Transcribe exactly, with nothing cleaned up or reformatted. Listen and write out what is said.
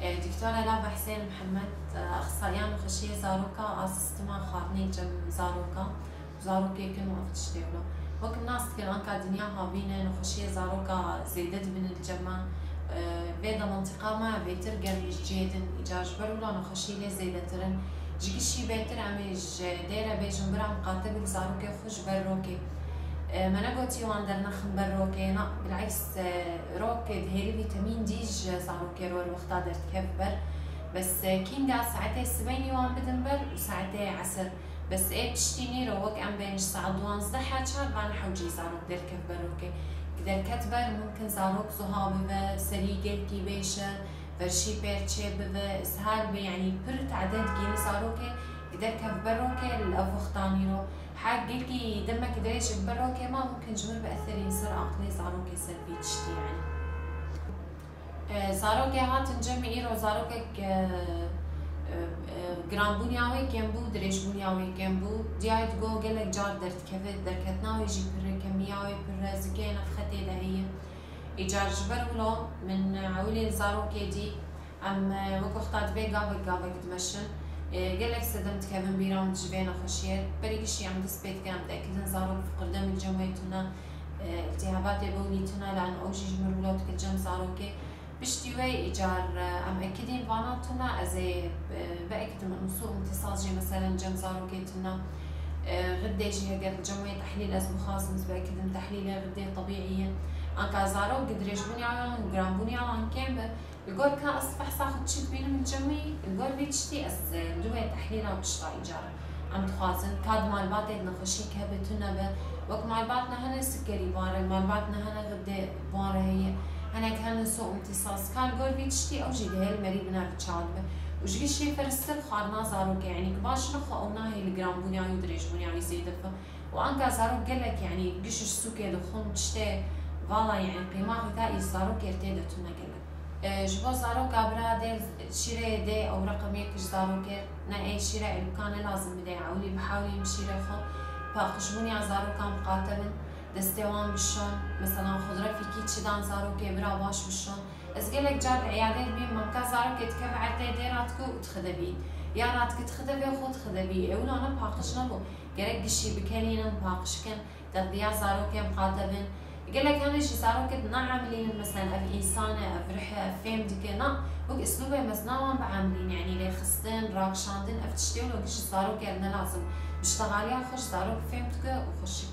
E, Doktor Ela Behsên Mihemed, e, exsayiya nexweşiyê zaroka a sîstema xwarinê cem zaroka, zarokê kin û ev tiştê wilo. Wek nas dikin anka dinya havîne nexweşiyê zaroka zêde dibin li cem me. E, vê de mentiqa me vêtir germ ji cihê din, îcar ji ber wilo nexweşî lê zêdetir in. Ji gişî bêtir em ê ji dê re bêjin bira miqate bin zarokê xwe ji ber rokê. E, me negotî wan dernexin ber rokê, na, bileks, e, rok dihêlî vîtamîn D ji zarokê re were wexta derdikeve ber. Bes, e, kînga saetê sibeynî wan bidin ber û saetê esir. Bes ê piştî nîro wek em bên ji saet duwazdeh heta çar van hewcî zarok derkeve ber rokê. Ki derket ber mumkin zarok zuha bibe, serî gelkî bêşe, verşî pêr çêbibe, îshal be, yanî pir tehdê digihîne zarokê, ki derkeve ber rokê li ev wexta nîro. Her gelkî demek dirêj bi ber rokê ma mumkin ji wir bi etherî ser aqilê zarokê ser vî tiştî, yanî. E, zarokê hatin cem îro zarokek, e, e, e, giranbûniya wê kêm bû, dirêjbûniya wê kêm bû. Diyayê digo gelek car derdikeve, derketina wê jî pir e, kemiya wê pir e, zikê nefxetê de heye. Îcar ji ber wilo min ewilên zarokê dî, em, e, wek wexta dibê gavek gavek dimeşin. E, gelek sedem dikevin bîra min ji vê nexweşiyê. Berî gişî em dest pê dikin, em diekidin zarok fiqirdem li cem wê tune, e, îltîhabatê bowlî tune, lan ew jî ji mir wilo dike cem zarokê. Piştî wê îcar, e, em ekidîn vana tune, ez ê, e, biekdim em sû imtîsas jî meselen cem zarokê tune. E, xiddê jî heger li cem wê tehlîl ez bixwazim, ez biekdim tehlîlê xiddê tebîî ye. Anka zarok dirêjbûniya wan, giranbûniya wan kêm be. Li gor ka ez fehsa xwe çi dibînim li cem wî, li gor vê tiştî ez, e, li wê tehlîla pişta îcar. Em dixwazin ka di malbatê de nexweşiyek hebe tune be. Wek malbat ne hene sikerî wan re, malbat ne hene xiddê wan re heye. Henek hene sû imtîsas. Ka li gor vî tiştî ew jî dihêl merî bine li çawa dibe. Û ji gişî firisttir xwarina zarokê, yanî ki baş nexwe ew nahê li giranbûniya wî û dirêjbûniya wî zêde be. Û anka zarok gelek, yanî giş ji sûkê dixwin tiştê vala, yanî qîmaxê ta î zarokê tê de tune gelek. E, ji bo zaroka bira dê şîrê dê ew reqem yek ji zarokê ne ê şîre êlûka ne lazim bidê ewilî bi hewlî bi şîrê xwe paqijbûniya zarokan miqate bin, destê wan bişon, mesela xudrefîkî çi dan zarokê bira baş bişon. Ez gelek car li eyadê dibînim, mem ka zarokê dikeve erdê dê radike û dixe devî. Ya radike dixe devê xwe dixe devî. Ê wilo ne paqij nebû. Gerek gişî bikelînin, paqij kin. Texdiya zarokê miqate bin. Gelek hene jî zarokê di neemilînin, mesela ev însan e, ev rih e, ev fêm dike. Na, wek îslûbê mezina wan biemilîn, yanî lêxistin, rakşandin, ev tiştê wilo giş ji zarokê re ne lazim. Bi ştexaliya xwe ji zarok fêm dike û xweşik